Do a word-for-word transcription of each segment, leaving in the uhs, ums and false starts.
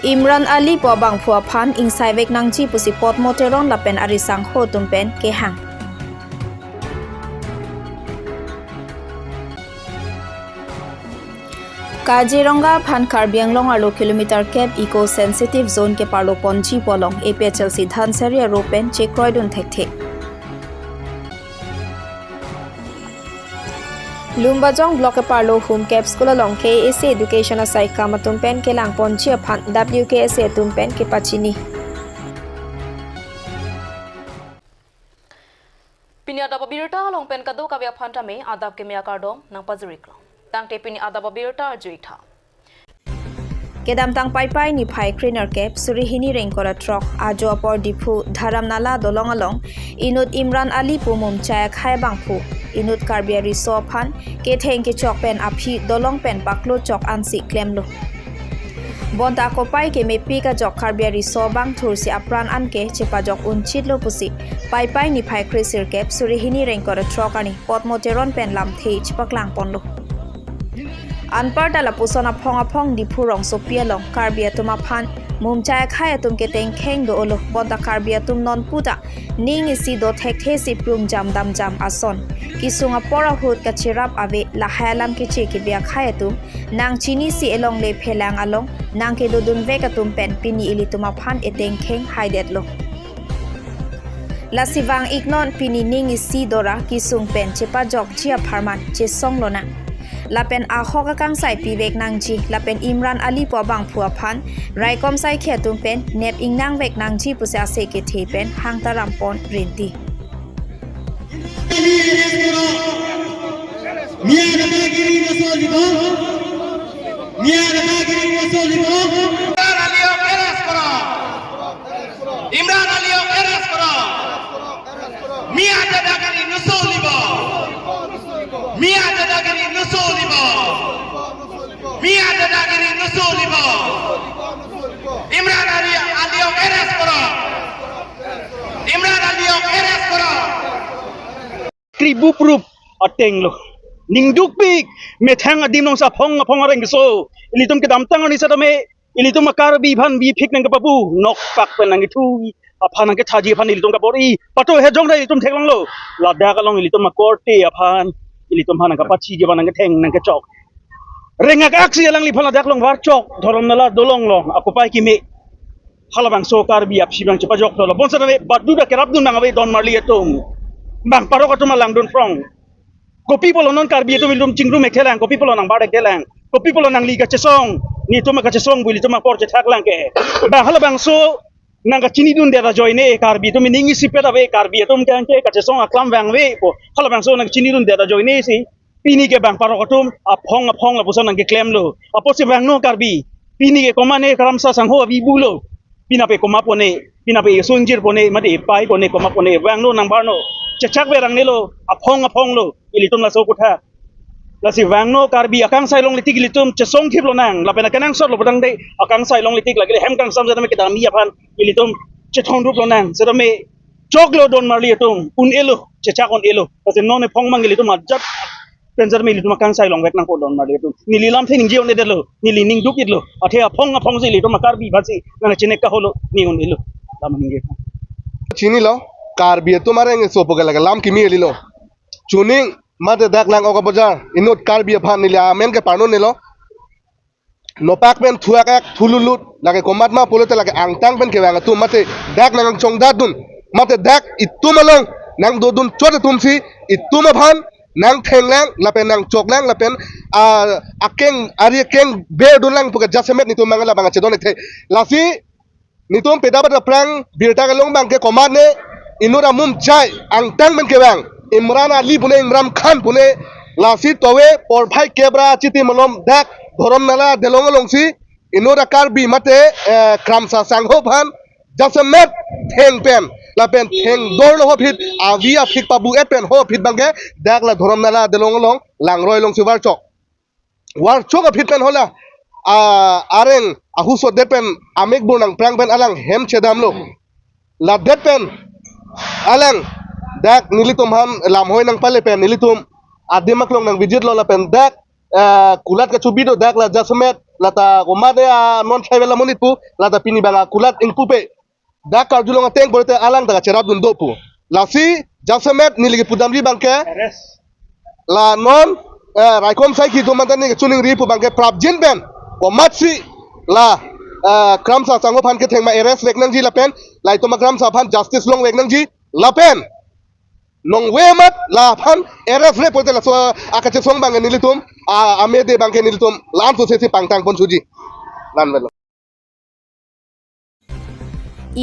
Imran Ali pu abangphu aphan ingsaivek nangji pusi Potmo Teron lapen arisangho atum pen kehang. Kaziranga aphan Karbi Anglong arlo kilometer kep eco sensitive zone keparlo ponji pu along A P H L C Dhansiri aro pen chekroidun thekthe. Lumbajong Block keparlo Humkep School along K A A C Education asaikam atum pen kelang ponji aphan W K S A atum pen kepachini. Pini adap abirta along pen kadokave aphan tame adap keme akardom nangpajiriklo. Tangte pini adap abirta arjuitha. Kedamtang Paipai niphai krenerkep suri hini rengkor throk ajo apor Diphu Dharamnala dolong along inut Imran Ali pu mumchai akhai abangphu inut Karbi ariso aphan ketheng kechok pen aphi dolong pen paklo chok ansi klemlo. Bonta akopai kemepik ajok Karbi ariso abang thursi apran anke chepajok unchitlo pusi Paipai niphai kresirkep suri hini rengkor throk arni Potmo Teron pen lamthe chepaklang ponlo. Anparta lapuson aphong aphong Diphu rongsopi along Karbi atum aphan mumchai akhai atum ketengkheng do-olo, bonta Karbi atum non puta ning isi do thekthe si prungjam damjam ason. Kesung apor ahut kachirap ave lahai alam keche kebi akhai atum nangchinisi elongle phelang along nangkedodunvek atum pen pini ilitum aphan etengkheng haidetlo. Lasi vang-iknon pini ning isi dora kesung pen chepajokji apharman chesong lonang. Lapen ahok akangsai pivek nangji, lapen Imran Ali pu abangphu aphan raikom saikhi atum pen nep ingnangvek nangji pusi ase kethe pen hangtaram pon rinti. Mia Dadagiri no solibo. Mia Dadagiri no solibo. Imran Ali ok arrest koro. Imran Ali ok arrest koro. Mia Dadagiri no solibo. Mia Dadagiri no solibo. Mia Dadagiri no solibo. Imran Ali, Ali ok arrest koro. Imran Ali ok arrest koro. Kribu prup atenglo. Ningdukpik methang adim alongsi aphong aphong areng keso. Ilitum kedamtang arni setame ilitum a-Karbi aphan biphik nangkepapu, nokpak pen nangkethu aphan nangkethaji aphan ilitum kabor-i. Pato hejong ta ilitum theklonglo. Ladak along ilitum akorte aphan ilitum aphan nangkapachiji aphan nangketheng nangkechok. Rengak aksi alangliphan ladak along varchok Dharamnala dolong along akopai keme. Halabangso Karbi aphi abang chepajoklo. Bonsetame badu ta kerapdun abang ave don marli atum. Bang parok atum alangdun phrong. Kopi pulo non Karbi atum ilitum chingrum ekthelang, kopi pulo nangbar ekthelang, kopi pulo nangli kachesong, netum kachesong pu ilitum apor chethaklang ke. Bang halabangso nangkachinidundet ajoine Karbi atum ning isipet ave, Karbi atum kangke kachesong aklam vangve pu. Halabangso nangchinidundet ajoine si pini ke bang parok atum aphong aphong lapuson nangkeklemlo. Apotsi vangno Karbi. Pini ke komatne Kramsa sangho avi bulo. Pinape komat pone, pinape esungjir pone, mate epai pone, komat pone, vangno nangbarno. Chechak verangnelo, aphong aphonglo, ilitum laso kotha. Lasi vangno Karbi akangsai longle tik ilitum chesongthip lonang, lapen akenangsot lo putangte akangsai longle tik lagile hem kangsam setame kedam-i aphan ilitum chethondrup lonang, setame choklo don marli atum, un-elo, chechak un-elo. Lasi non ephong mang ilitum ajat pen setame ilitum akangsai longvek nangpo don marli atum. Neli lamthe ningje un-edetlo, neli ningduk-iklo. Athe aphong aphongsi ilitum a-Karbi aphansi nangchinek kaholo, ne un-elo. Lam ningje. Chinilo, Karbi atum areng keso pu ke lake lam kimi elilo. Chuning mate dak nang oka bojar, inut Karbi aphan neli amen ke parno nelo. Nopak pen thuak ak thululut, lake komat ma pulote lake angtang pen kevang atum mate dak nangchongdatdun, mate dak itum along nangdodun chot atumsi itum aphan nangthenglang, lapen nangchoklang, lapen, ah, akeng, ari akeng berdunlang pu ke jasemet netum mangala bang chedon ekthe. Lasi netum peda pada prang birta kelong abang ke komatne inut amumchai angtang pen kevang Imran Ali pune, Imran Khan pune, lasi tove porphai kep ra chiti malom dak Dharamnala dolong alongsi inut a-Karbi mate, eh, Kramsa sangho aphan jasemet theng pen lapen thengdorlo ho phit, avi aphik pabu-et pen ho phit abang ke dak la Dharamnala dolong along langroi alongsi varchok. Varchok aphi pen hala, ah, areng ahusot det pen amek bur nangprang pen alang hem chedamlo. Ladet pen alang dak nelitum aphan lamhoi nangpale pen nelitum adim aklong nang visit lo lapen dak, ah, kulat kachubi do dak la jasemet lata komat ya non tribal amonit pu, lata pini bang akulat ingpupe. Dak karjulong ateng pulote alang ta kacherapdun do pu. Lasi jasemet neli kepudamji bangke arrest. La non, eh, raikom saikhi atum anta neli kachiningri pu bangke prapjin pen komatsi la, eh, Kramsa Sangho aphan kethengma arrest vek nangji lapen la itum a Kramsa aphan justice longvek nangji lapen nongve amat laphan arrest vek pulote laso akachesong bangke nelitum, a, amede bangke nelitum la-an sosesi pangthang pon suji. Nan velo.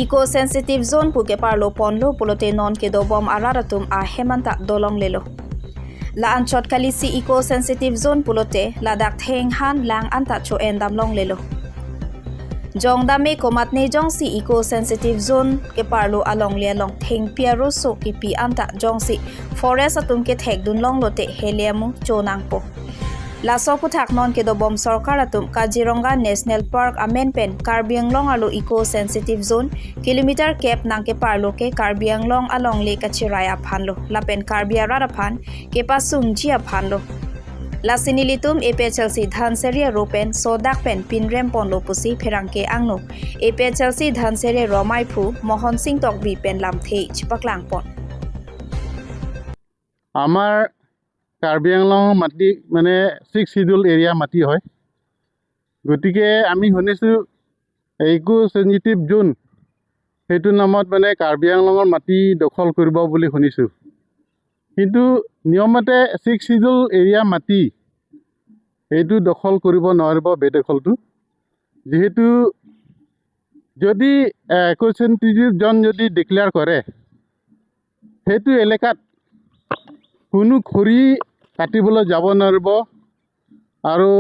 Eco sensitive zone pu keparlo ponlo pulote non kedobom arat atum ahem anta dolonglelo. La-anchot kalisi eco sensitive zone pulote ladak thenghan lang anta cho-en damlonglelo. Jongdam me komatne jongsi eco sensitive zone keparlo alongle along thengpi aroso kipi anta jongsi forest atum kethekdun longlote hele amu chonangpo. Laso aphuthak non kedobom sorkar atum Kaziranga National Park amen pen Karbi Anglong arlo eco sensitive zone kilometer kep nangkeparlo ke Karbi Anglong alongle kachirai aphanlo lapen Karbi arat aphan kepasungji aphanlo. Lasi nelitum A P H L C Dhansiri aro pen sodak pen pinrem ponlo pusi pherangke angno A P H L C Dhansiri aro maiphu Mohon Sing Tokbi pen lamthe chepaklang pon. আমাৰ কাৰ্বি আংলং মাটি মানে six schedule area মাটি হয়। গতিকে আমি শুনিছোঁ ইক' চেনজিটিভ জ'ন, সেইটো নামত মানে কাৰ্বি আংলঙৰ মাটি দখল কৰিব বুলি শুনিছোঁ। কিন্তু নিয়মমতে ছিক্স চিডিউল এৰিয়া মাটি এইটো দখল কৰিব নোৱাৰিব, বেদখলটো। যিহেতু যদি ইক' চেনজিটিভ জ'ন যদি ডিক্লেয়াৰ কৰে, সেইটো এলেকাত কোনো খৰি কাটিবলৈ যাব নোৱাৰিব আৰু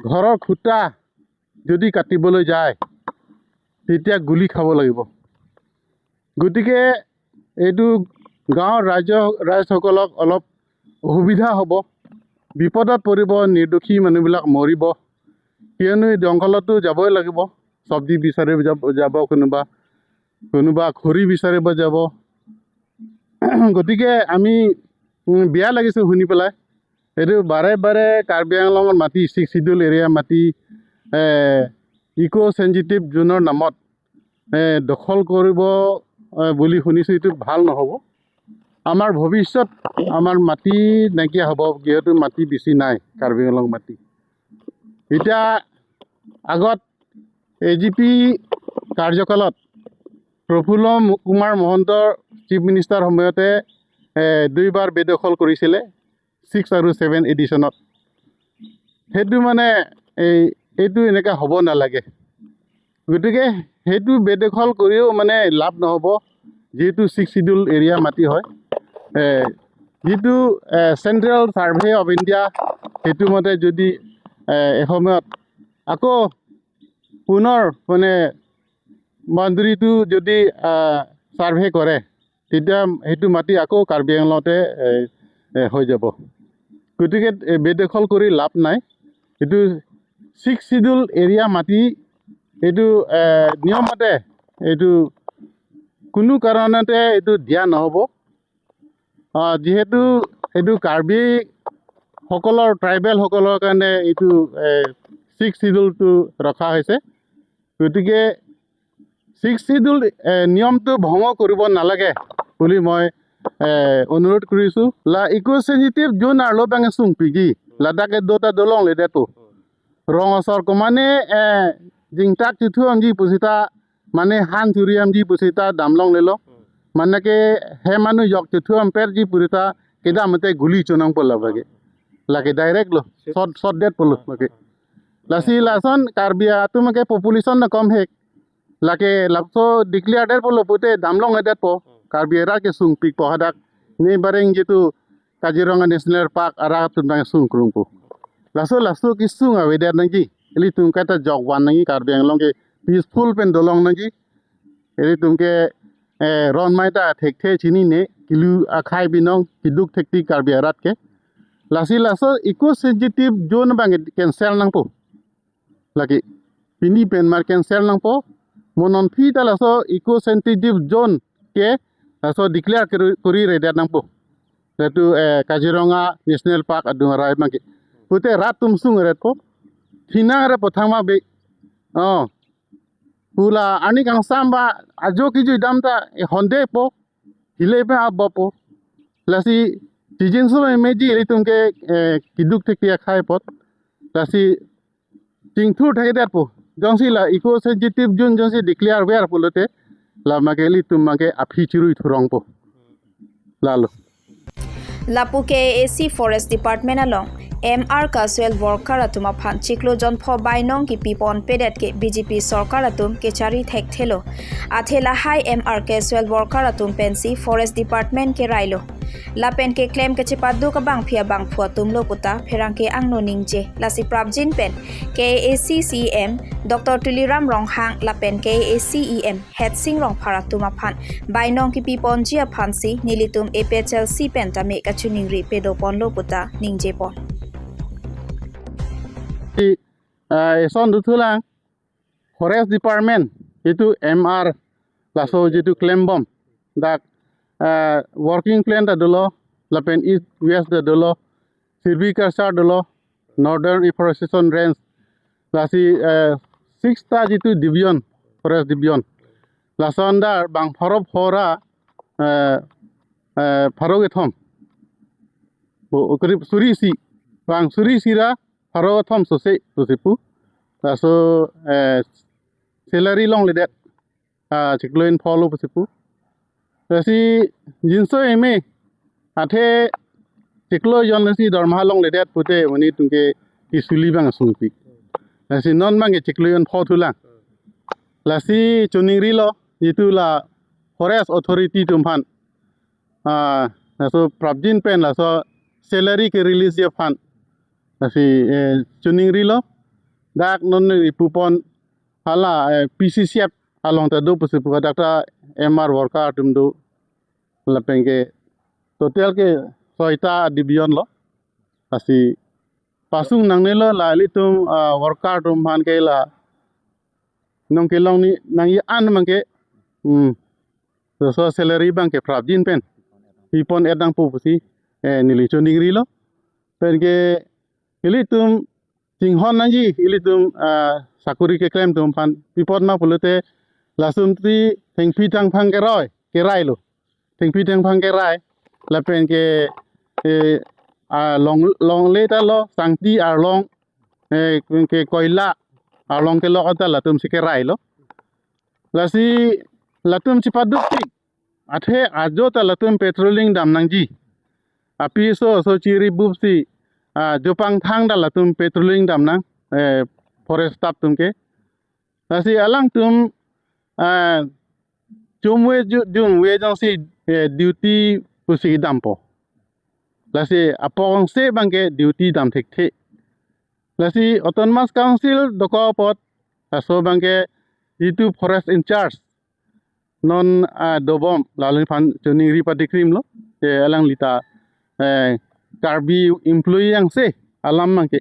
ঘৰৰ খুটা যদি কাটিবলৈ যায়, তেতিয়া গুলী খাব লাগিব। গতিকে এইটো গাঁৱৰ ৰাইজ, ৰাইজসকলক অলপ অসুবিধা হ'ব, বিপদত পৰিব, নিৰ্দোষী মানুহবিলাক মৰিব। কিয়নো এই জংঘলতো যাবই লাগিব, চব্জি বিচাৰি যাব, যাব কোনোবা, কোনোবা খৰি বিচাৰিব যাব। গতিকে আমি, উম, বেয়া লাগিছে শুনি পেলাই। এইটো বাৰে বাৰে কাৰ্বি আংলঙৰ মাটি, ছিক্স চিডিউল এৰিয়া মাটি, এ, ইক' চেনজিটিভ জ'নৰ নামত, এ, দখল কৰিব, এ, বুলি শুনিছোঁ। এইটো ভাল নহ'ব। আমাৰ ভৱিষ্যত, আমাৰ মাটি নাইকিয়া হ'ব, যিহেতু মাটি বেছি নাই কাৰ্বি আংলং মাটি। এতিয়া আগত এ জি পি কাৰ্যকালত প্ৰফুল্ল ম-, কুমাৰ মহন্তৰ চিফ মিনিষ্টাৰ সময়তে, এ, দুইবাৰ বেদখল কৰিছিলে, ছিক্স আৰু ছেভেন এডিশ্যনত। সেইটো মানে এই, এইটো এনেকা হ'ব নালাগে। গতিকে সেইটো বেদখল কৰিও মানে লাভ নহ'ব, যিহেতু ছিক্স চিডিউল এৰিয়া মাটি হয়। এ, যিটো, এ, চেণ্ট্ৰেল ছাৰ্ভে অফ ইণ্ডিয়া, সেইটো মতে যদি, এ, এসময়ত আকৌ পুনৰ মানে বাউণ্ডেৰীটো যদি, আহ, ছাৰ্ভে কৰে, তেতিয়া সেইটো মাটি আকৌ কাৰ্বি আংলঙতে, এ, এ, হৈ যাব। গতিকে, এ, বেদখল কৰি লাভ নাই। এইটো ছিক্স চিডিউল এৰিয়া মাটি, এইটো, এ, নিয়মমতে এইটো কোনো কাৰণতে এইটো দিয়া নহ'ব। আহ, যিহেতু এইটো কাৰ্বিসকলৰ, ট্ৰাইবেলসকলৰ কাৰণে এইটো, এ, ছিক্স চিডিউলটো ৰখা হৈছে। গতিকে ছিক্স চিডিউল, এ, নিয়মটো ভংগ কৰিব নালাগে বুলি মই, এ, অনুৰোধ কৰিছোঁ। La ইক' চেনজিটিভ zone arlo bang sungpikji, ladak kedo ta dolongledetpo. Rong asor komane, eh, jingtak chithu amji pusita, mane han churi amji pusita damlonglelo. Mane ke hem anu yok chithu ampetji pusita kedam ate guli chonangpo labangke. Lake direct lo, shot, shot dead pulo lake. Lasi lason Karbi atum ke population na kom hek. Lake lapuson declare det pulo pute damlongledetpo. Karbi arat kesungpikpo hadak. Ne bareng jitu Kaziranga National Park arat atum bang sungkrungpo. Laso laso kesung avedet nangji. Ilitum kaita jokvan nangji, Karbi Anglong ke peaceful pen dolong nangji. Ilitum ke, eh, ron mai ta thekthe chinine, kilu akhai binong, kiduk thekti Karbi arat ke. Lasi laso eco sensitive zone bang cancel nangpo. Lake pini pen mar cancel nangpo. Mo non aphi ta laso eco sensitive zone ke laso declare kori, koriredet nangpo. Latu, eh, Kaziranga National Park adung arai bangke. Pute rat atum sungretpo. Hinang re pothang ma be. Oh. Pu la arni kangsam ba ajo kejui dam ta, eh, honde po. Hile pe abo po. Lasi chijinso meji ilitum ke, eh, keduk thekthe akhei apot. Lasi chingthur thekdet po. Jongsi la eco sensitive zone jongsi declare ver pulote, la make ilitum make aphi chirui thurong po. Lalo. Lapu K A A C Forest Department along M R casual worker atum aphan chiklo jon pho bainong kepi ponpedet ke B J P sorkar atum kechari thekthelo. Athe lahai M R casual worker atum pensi Forest Department kerailo. Lapen keklem kechepaduk abangpi abangphu atumlo puta pherangke angno ningje. Lasi prapjin pen K A A C C E M Doctor Tuliram Ronghang lapen K A A C E M Headsing Rongphar atum aphan bainong kepi ponji aphansi nelitum A P H L C pen tame kachiningri pedo ponlo puta ningje pon. Ti, ah, eson dothulang Forest Department, jitu M R laso jitu klembom. Dak, ah, working plan ta dolo, lapen East West ta dolo, Silviculture dolo, Northern Reforestation Range, lasi, eh, six ta jitu division, forest division. Lason dar bang pharo phora, eh, eh, pharo kethom. Bo, karib suri isi, bang suri isi ra pharo kethom sose, sose pu. Laso, eh, salary longledet, ah, chiklo jon pholo pusi pu. Lasi jinso eme, athe chiklo jon lasi dormaha longledet pute mani tungke kisuli bang asungpik. Lasi non bangke chiklo jon pho thulang. Lasi chiningrilo, jitu la Forest Authority atum aphan. Ah, laso prapjin pen laso salary ke release ji aphan. Lasi, eh, chiningrilo. Dak non ipu pon hala, eh, P C C F along ta do pusi pu, dak ta M R worker atum do. Lapen ke total ke soita division lo. Lasi pasung nangnelo la ilitum, ah, worker atum aphan ke la nong kelong ni nangji an bangke, hmm, laso salary bangke prapjin pen pi pondet nangpo pusi, eh, neli chiningrilo. Pen ke ilitum chinghon nangji, ilitum, ah, sakori keklem atum aphan pi pon ma pulote, lasonsi thengpi thengphang keroi, kerailo. Thengpi thengphang kerai, lapen ke, eh, ah, long, longle ta lo, sangti arlong, eh, ke koila arlong kelok ta latumsi kerailo. Lasi latum chepaduk tik, athe ajo ta latum patrolling dam nangji. Apiso so chiri bupsi, ah, jopang thang ta latum patrolling dam nang, eh, forest staff atum ke. Lasi alangtum, ah, chomve ju-, jumve jongsi, eh, duty pusi dampo. Lasi apong se bangke duty dam thekthe. Lasi Autonomous Council dokok apot, laso bangke jitu forest in charge non, ah, dobom, lalo aphan chiningri padikrimlo. Eh, alangli ta, eh, Karbi employee angse alam bangke.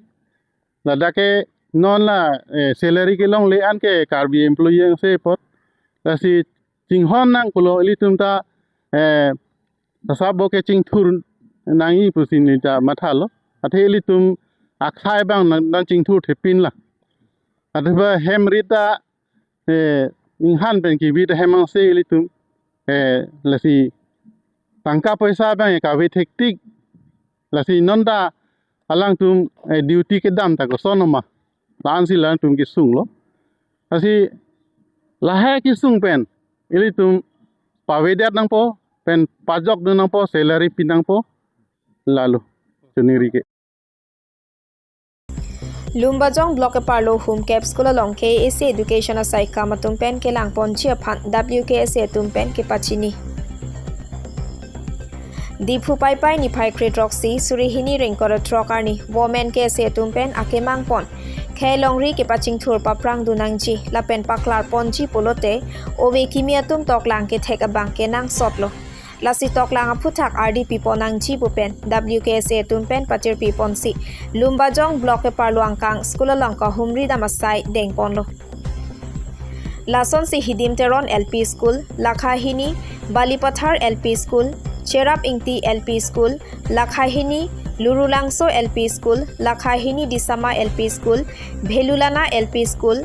Ladak ke non la, eh, salary kelongle an ke Karbi employee angse apot. Lasi chinghon nangkoklo ilitum ta, eh, tasabo ke chingthur nangji pusi neli ta mathalo. Athe ilitum akhei bang nang, nangchingthur thepin la. Athe ba hem ri ta, eh, ninghan pen kivit ahem angse ilitum, eh, lasi tangka poisa bang kave thektik. Lasi non ta alangtum, eh, duty kedam ta koson ma. La-ansi alangtum kesunglo. Lasi lahai kesung pen ilitum pavedet nangpo, pen pajok dun nangpo, salary pi nangpo. Lalo chiningri ke. Lumbajong Block keparlo Humkep School along K A A C Education asaikam atum pen kelang ponji aphan W K S A atum pen kepachini. Diphu Paipai niphai kre-throksi suri hini ring kre-throk arni Women K S A atum pen akemang pon khei longri kepachingthur paphrang dun nangji lapen paklar ponji pulote ove kimi atum toklang kethek abang kenangsotlo. Lasi toklang aphuthak ardi pi pon nangji pu pen W K S A atum pen patirpi ponsi Lumbajong Block keparlo angkang school along kahumri dam asai deng ponlo. Lasonsi Hidim Teron L P School, Lakhahini, Balipathar L P School, Cherap Ingti L P School, lakha hini Lurulangso L P School, lakha hini Disama L P School, Bhelulana L P School,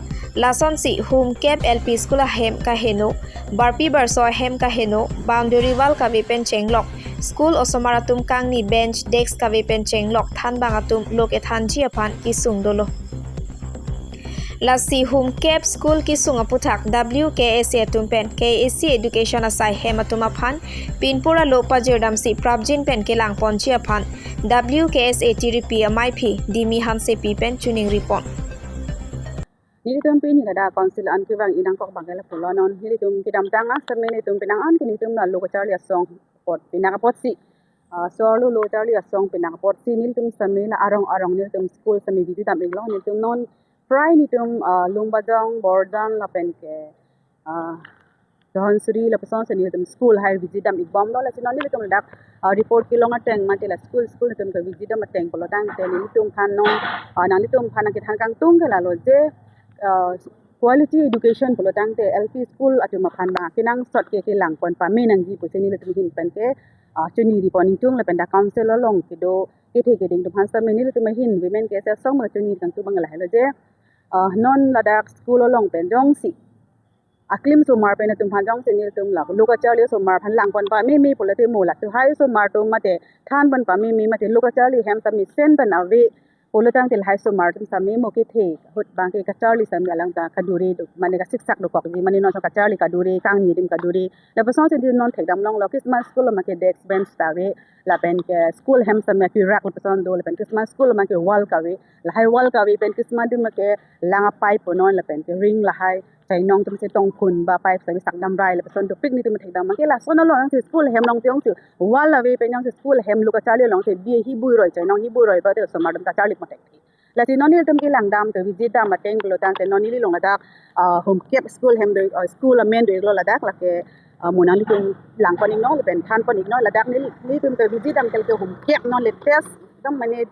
lasonsi Humkep L P School ahem kaheno, barpi barso ahem kaheno, boundary wall kave pen chenglok, school osomar atum kangni bench, desk kave pen chenglok, thanbang atum lo kethanji aphan kesung dolo. Lasi Humkep School kesung aputhak W K S A atum pen K A C Education asai hem atum aphan pinpur alo pajirdamsi prapjin pen kelangponji aphan W K S A tiripi amaiphi Dimi Hansepi pen choningri pon. Nelitum pini ladak council an kevang inangkok bangke lapulo non nelitum kedamtang asame nelitum penang an ke nelitum la lo kacharli asong apot penang apotsi, ah, so lo lo charli asong penang apotsi nelitum same la arong arong nelitum school same visit dam iklo nelitum non prai nelitum, ah, Lumbajong, Borjan lapen ke, ah, Dhansiri lapusonsi nelitum school hai visit dam ikbomlo lasi non nelitum ladak, ah, report kelong ateng mate la school school nelitum ke visit dam ateng pulo tangte nelitum aphan non, ah, nanglitum aphan nangkethan kangtung ke lalo je, ah, quality education pulo tangte L P school atum aphan bang kenangsot ke kelangpon pame nangji pusi nelitum ahin pen ke, ah, choningri pon ingtung lapen dak council along kedo kethe keding atum aphan same nelitum ahin women K S A asong ma choningri kangtung bang lahelo je, ah, non ladak school along pen jongsi aklim osomar pen atum aphan jongsi nelitum la lo kacharli osomar aphan langpon pameme pulote mo la tu hai osomar atum mate thanpon pameme mate lo kacharli hem same mesen pen ave pulo tangte lahai osomar atum same mo kethe ahut bangke kacharli same alangta kadure do mane kasiksak dokokji mane non kacharli kadure kangni adim kadure lapusonsi non thekdam longlo Christmas school ma ke desk bench ta ave lapen ke school hem same ke rak lapuson do lapen Christmas school ma ke wall kave lahai wall kave pen Christmas adim ma ke lang apipe punon lapen ke ring lahai chainong atum si tongphun ba pipe save sakdam rai lapuson dopik nelitum thekdam ma ke lason along si school hem along tiong si wall ave pen jongsi school hem lo kacharli along si bi hibui roi chainong hibui roi ba te osomar atum kacharli motek. Lasi non nelitum kelangdam ke visit dam ateng pulo tangte non neli along ladak, ah, Humkep school hem do, ah, school amen do iklo ladak lake, ah, mo nanglitum langpon iknon lapen thanpon iknon ladak neli nelitum ke visit dam ke lake Humkep non latest ekdom mane, eh,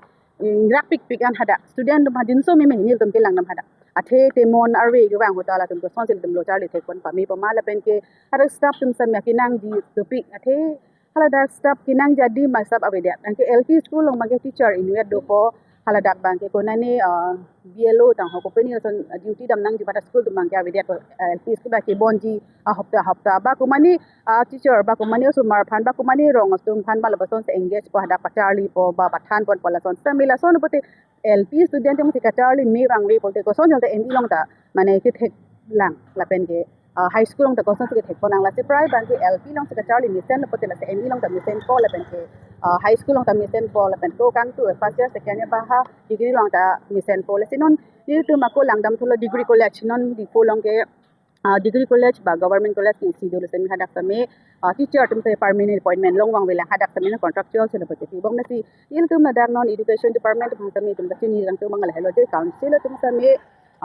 ingrakpikpik an hadak student atum hadinso meme nelitum kelangdam hadak. Athe temon arve kevang ahut ta latum kosonsi latum lo charli thekpon pame pama lapen ke hadak staff atum same kenangji dopik athe haladak staff kenangji adim ma staff avedet. Anke L P school along bangke teacher inutvet dopo. Haladak bangke konane, ah, B L O tang ho kopine ason duty dam nangji pada school atum bangke avedet, ah, L P school bangke bonji, ah, hopta hopta ba komane, ah, teacher ba komane osomar aphan ba komane rong atum aphan ba lapuson si engage po hadak pacharlipo ba pathanponpo lason same lason pote L P student jongsi kacharli me vangve pulote koson jongte M E along ta mane kethek lang lapen ke, ah, high school along ta kosonsi kethekpon lang lasi prai bangke L P alongsi kacharli mesen pote lasi M E along ta mesenpo lapen ke, ah, high school along ta mesenpo lapen ko kangtu first year second year ba ha degree along ta mesenpo lasi non nelitum ako langdam thulo degree college non Diphu along ke, ah, degree college ba government college ke isi dolo same hadak same, ah, teacher atum same permanent appointment long vangve lang hadak same non contractual si lapu tepi bong nasi nelitum ladak non education department atum same itum kachini kangtung bang lahelo je council atum same,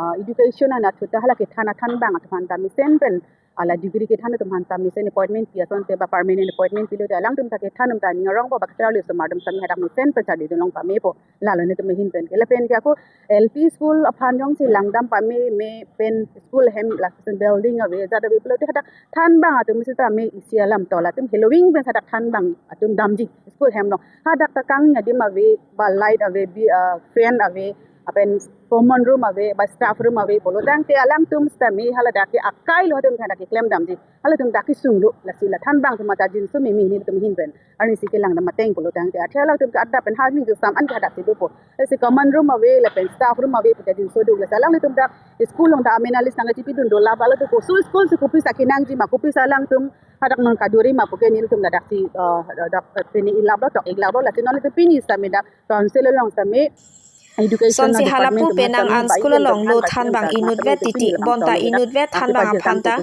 ah, education anatthu ta hala kethan athanbang atum aphan ta mesen pen ala degree kethan atum aphan ta mesen appointment pi asonte ba permanent appointment pilote alangtum ta kethan atum ta ning arong ba kacharli osomar atum same hadak mesen pen charli dun long pamepo. Lalo nelitum ahin pen ke lapen ke ako L P school aphan jongsi langdam pameme pen school hem lason building ave jat ave pulote hadak thanbang atum sitame isi alam to latum heloving pen hadak thanbang atum damji school hem along hadak ta kangni adim ave ba light ave bi, ah, fan ave lapen common room ave ba staff room ave pulo tangte alangtum sitame haladak ke akai lo atum hadak keklem damji halatum dak kesung lo lasi la thanbang atum ta jinso meme nelitum ahin pen arnisi kelangdam ateng pulo tangte athe alangtum ke adap pen hal ning kesam an ke hadak si dopo. Lasi common room ave lapen staff room ave pu ta jinso do lasi alanglitum dak school along ta amen alis nangkachipidun do la ba latum koso school si kopisa kenangji ma kopisa alangtum hadak non kaduri ma puke nelitum ladak si, ah, dak pini ilap lo tok ilap lo lasi non nelitum pini same dak council along same education sonsi department halapu atum penang same an ba school along lo thanbang inutvet titi bonta inutvet thanbang aphan ta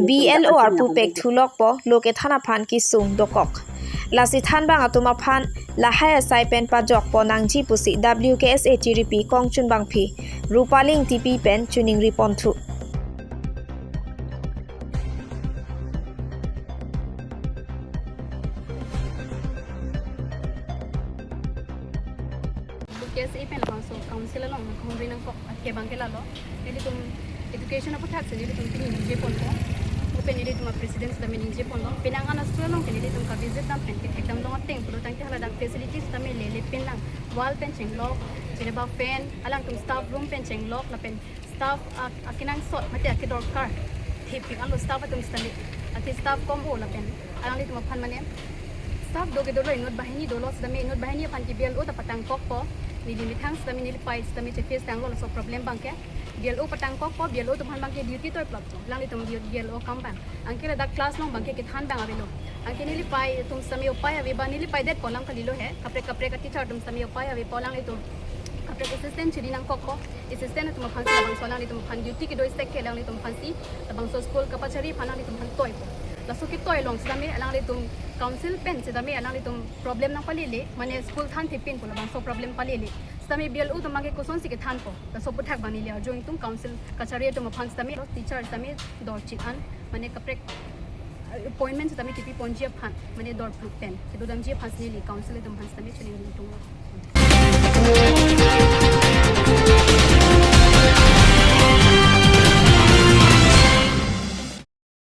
B L O arpu pek thulokpo lo kethan aphan kesung dokok. Lasi thanbang atum aphan lahai asai pen pajokpon nangji pusi W K S A tiripi kongchunbangpi Rupali Ingtipi pen choningri ponthu. K S A pen labangso council along nangkahumri nangkok kebang ke lalo. Nelitum education aputhak si nelitum pini ningje ponpo. Pen ilitum a-president sitame ningje ponlo, penang an a-school along ke ilitum ka-visit dam pen kethek damlong ateng pulo tangte hala dak facilities sitame lele pin lang, wall pen chenglok, cheneba fan, alangtum staff room pen chenglok, lapen staff a- akenangsot mate akedorkar thepik anlo staff atum sitame, athe staff kom-o lapen alanglitum aphan mane staff do kedo lo, inut banghini dolo sitame inut banghini aphan ke B L O ta patangkokpo, neli methang sitame neli pei sitame che-face tanglo laso problem abangke. B L O patangkokpo, B L O atum aphan abangke duty toiplotpo, alanglitum B- B L O akam abang. Anke ladak class along abangke kethan abang avelo. Anke neli pei atum sitame upai ave ba, neli peidetpo alam kalilo he. Kaprek kaprek a-teacher atum sitame upai avepo, alanglitum kaprek assistant chiri nangkokpo. Assistant atum aphan si labangso alanglitum aphan duty kedo-ik sek ke alanglitum aphan si labangso school kapachari aphan alanglitum aphan toipo. Laso ketoi along sitame alanglitum council pen sitame alanglitum problem nangpalele, mane school thanthepin pu labangso problem palele. Sitame B L O atum abangke kosonsi kethanpo, laso aphuthak abang neli arju ingtung. Council kachari atum aphan sitame, teacher sitame dorchit an, mane kaprek appointment sitame kepi ponji aphan, mane dorphluk pen kedodamji aphan si neli council atum aphan sitame chiningri ingtung.